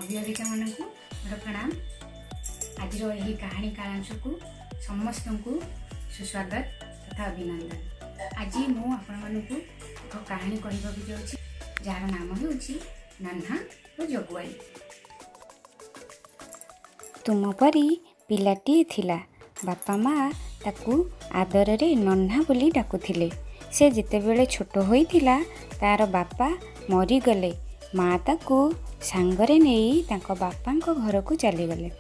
ଅଭିଭାବିକାମାନଙ୍କୁ ମୋର ପ୍ରଣାମ। ଆଜିର ଏହି କାହାଣୀ କାଳାଂଶକୁ ସମସ୍ତଙ୍କୁ ସୁସ୍ୱାଗତ ତଥା ଅଭିନନ୍ଦନ। ଆଜି ମୁଁ ଆପଣମାନଙ୍କୁ ଏକ କାହାଣୀ କହିବାକୁ ଯାଉଛି, ଯାହାର ନାମ ହେଉଛି ନହ୍ନା ଓ ଜଗୁଆଳି। ତୁମ ପରି ପିଲାଟିଏ ଥିଲା। ବାପା ମା ତାକୁ ଆଦରରେ ନହ୍ନା ବୋଲି ଡାକୁଥିଲେ। ସେ ଯେତେବେଳେ ଛୋଟ ହୋଇଥିଲା, ତାର ବାପା ମରିଗଲେ। ମା ତାକୁ ସାଙ୍ଗରେ ନେଇ ତାଙ୍କ ବାପାଙ୍କ ଘରକୁ ଚାଲିଗଲେ।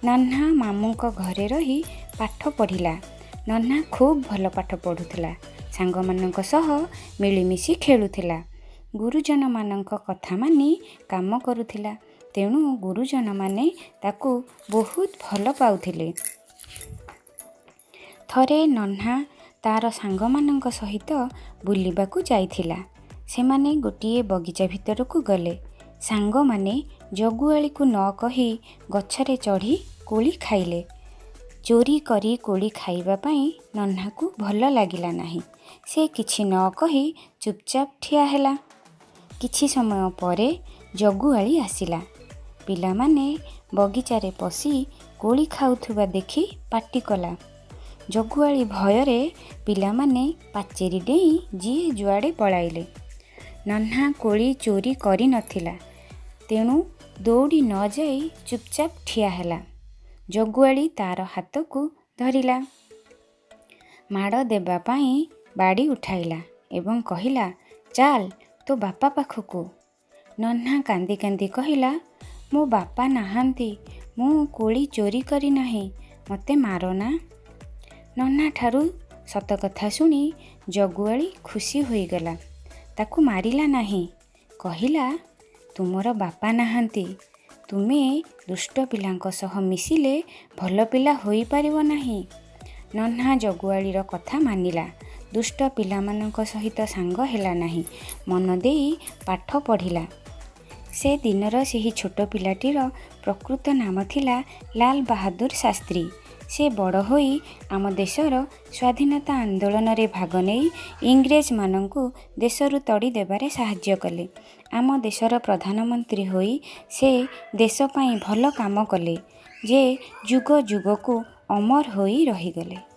ନହ୍ନା ମାମୁଁଙ୍କ ଘରେ ରହି ପାଠ ପଢ଼ିଲା। ନହ୍ନା ଖୁବ୍ ଭଲ ପାଠ ପଢ଼ୁଥିଲା। ସାଙ୍ଗମାନଙ୍କ ସହ ମିଳିମିଶି ଖେଳୁଥିଲା। ଗୁରୁଜନମାନଙ୍କ କଥା ମାନି କାମ କରୁଥିଲା। ତେଣୁ ଗୁରୁଜନମାନେ ତାକୁ ବହୁତ ଭଲ ପାଉଥିଲେ। ଥରେ ନହ୍ନା ତାର ସାଙ୍ଗମାନଙ୍କ ସହିତ ବୁଲିବାକୁ ଯାଇଥିଲା। ସେମାନେ ଗୋଟିଏ ବଗିଚା ଭିତରକୁ ଗଲେ। ସାଙ୍ଗମାନେ ଜଗୁଆଳିକୁ ନ କହି ଗଛରେ ଚଢ଼ି କୋଳି ଖାଇଲେ। ଚୋରି କରି କୋଳି ଖାଇବା ପାଇଁ ନହ୍ନାକୁ ଭଲ ଲାଗିଲା ନାହିଁ। ସେ କିଛି ନ କହି ଚୁପଚାପ ଠିଆ ହେଲା। କିଛି ସମୟ ପରେ ଜଗୁଆଳି ଆସିଲା। ପିଲାମାନେ ବଗିଚାରେ ପଶି କୋଳି ଖାଉଥିବା ଦେଖି ପାଟି କଲା। ଜଗୁଆଳି ଭୟରେ ପିଲାମାନେ ପାଚେରୀ ଡେଇଁ ଯିଏ ଯୁଆଡ଼େ ପଳାଇଲେ। ନହ୍ନା କୋଳି ଚୋରି କରିନଥିଲା, ତେଣୁ ଦୌଡ଼ି ନ ଯାଇ ଚୁପଚାପ ଠିଆ ହେଲା। ଜଗୁଆଳି ତାର ହାତକୁ ଧରିଲା। ମାଡ଼ ଦେବା ପାଇଁ ବାଡ଼ି ଉଠାଇଲା ଏବଂ କହିଲା, "ଚାଲ ତୋ ବାପା ପାଖକୁ।" ନହ୍ନା କାନ୍ଦି କାନ୍ଦି କହିଲା, "ମୋ ବାପା ନାହାନ୍ତି। ମୁଁ କୋଳି ଚୋରି କରିନାହିଁ। ମୋତେ ମାରନା।" ନହ୍ନାଠାରୁ ସତ କଥା ଶୁଣି ଜଗୁଆଳି ଖୁସି ହୋଇଗଲା। ତାକୁ ମାରିଲା ନାହିଁ। କହିଲା, "ତୁମର ବାପା ନାହାନ୍ତି। ତୁମେ ଦୁଷ୍ଟ ପିଲାଙ୍କ ସହ ମିଶିଲେ ଭଲ ପିଲା ହୋଇପାରିବ ନାହିଁ।" ନହ୍ନା ଜଗୁଆଳିର କଥା ମାନିଲା। ଦୁଷ୍ଟ ପିଲାମାନଙ୍କ ସହିତ ସାଙ୍ଗ ହେଲା ନାହିଁ। ମନ ଦେଇ ପାଠ ପଢ଼ିଲା। ସେ ଦିନର ସେହି ଛୋଟ ପିଲାଟିର ପ୍ରକୃତ ନାମ ଥିଲା ଲାଲ ବାହାଦୁର ଶାସ୍ତ୍ରୀ। ସେ ବଡ଼ ହୋଇ ଆମ ଦେଶର ସ୍ୱାଧୀନତା ଆନ୍ଦୋଳନରେ ଭାଗ ନେଇ ଇଂରେଜମାନଙ୍କୁ ଦେଶରୁ ତଡ଼ି ଦେବାରେ ସାହାଯ୍ୟ କଲେ। ଆମ ଦେଶର ପ୍ରଧାନମନ୍ତ୍ରୀ ହୋଇ ସେ ଦେଶ ପାଇଁ ଭଲ କାମ କଲେ ଯେ ଯୁଗ ଯୁଗକୁ ଅମର ହୋଇ ରହିଗଲେ।